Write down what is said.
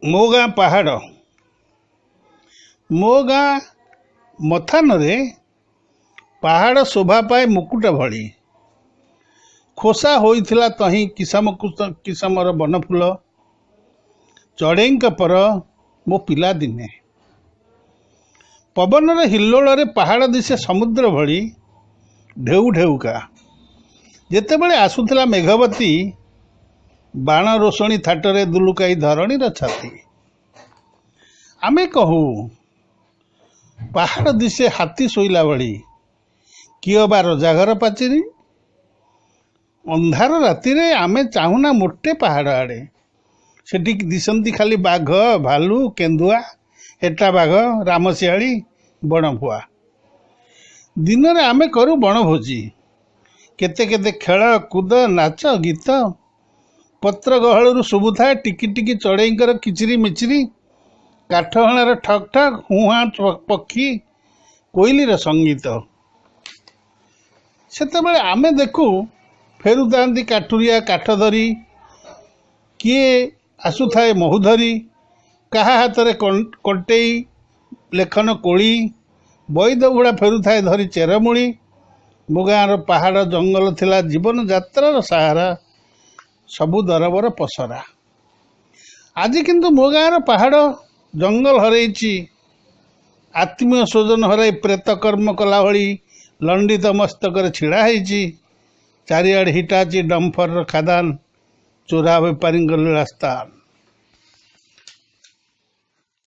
ମୋ ଗାଁ ପାହାଡ଼। ମୋ ଗାଁ ମଥାନରେ ପାହାଡ଼ ଶୋଭା ପାଏ ମୁକୁଟ ଭଳି। ଖୋସା ହୋଇଥିଲା ତହିଁ କିସମ କିସମର ବନଫୁଲ, ଚଢ଼େଇଙ୍କ ପର ମୋ ପିଲାଦିନେ। ପବନର ହିଲ୍ଲୋଳରେ ପାହାଡ଼ ଦିଶେ ସମୁଦ୍ର ଭଳି ଢେଉ ଢେଉକା। ଯେତେବେଳେ ଆସୁଥିଲା ମେଘବତୀ, ବାଣ ରୋଷଣୀ ଥାଟରେ ଦୁଲୁକାଇ ଧରଣୀର ଛାତି। ଆମେ କହୁ ପାହାଡ଼ ଦିଶେ ହାତୀ ଶୋଇଲା ଭଳି, କିଏ ଅବା ରଜାଘର ପାଚେରୀ। ଅନ୍ଧାର ରାତିରେ ଆମେ ଚାହୁଁନା ମୋଟେ ପାହାଡ଼ ଆଡ଼େ। ସେଠି ଦିଶନ୍ତି ଖାଲି ବାଘ, ଭାଲୁ, କେନ୍ଦୁଆ, ହେଟା ବାଘ, ରାମଶିଆଳି, ବଣଭୁଆ। ଦିନରେ ଆମେ କରୁ ବଣଭୋଜି, କେତେ କେତେ ଖେଳ କୁଦ, ନାଚ ଗୀତ। ପତ୍ର ଗହଳରୁ ଶୁଭୁଥାଏ ଟିକି ଟିକି ଚଢ଼େଇଙ୍କର କିଚିରି ମିଚିରି, କାଠହଣାର ଠକ୍ ଠକ୍, ହୁଁ ହାଁ ପକ୍ଷୀ, କୋଇଲିର ସଙ୍ଗୀତ। ସେତେବେଳେ ଆମେ ଦେଖୁ ଫେରୁଥାନ୍ତି କାଠୁରିଆ କାଠ ଧରି, କିଏ ଆସୁଥାଏ ମହୁ ଧରି, କାହା ହାତରେ କଣ୍ଟେଇ ଲେଖନ କୋଳି, ବଇଦ ବୁଢ଼ା ଫେରୁଥାଏ ଧରି ଚେରମୂଳି। ମୋ ଗାଁର ପାହାଡ଼ ଜଙ୍ଗଲ ଥିଲା ଜୀବନ ଯାତ୍ରାର ସାହାରା, ସବୁ ଦରବର ପସରା। ଆଜି କିନ୍ତୁ ମୋ ଗାଁର ପାହାଡ଼ ଜଙ୍ଗଲ ହରେଇଛି, ଆତ୍ମୀୟ ସ୍ୱଜନ ହରାଇ ପ୍ରେତ କର୍ମ କଲା ଭଳି ଲଣ୍ଡିତ ମସ୍ତକରେ ଛିଡ଼ା ହେଇଛି। ଚାରିଆଡ଼େ ହିଟାଚି ଡମ୍ଫରର ଖାଦାନ, ଚୋରା ବେପାରୀଙ୍କ ଲୀଳାସ୍ଥାନ।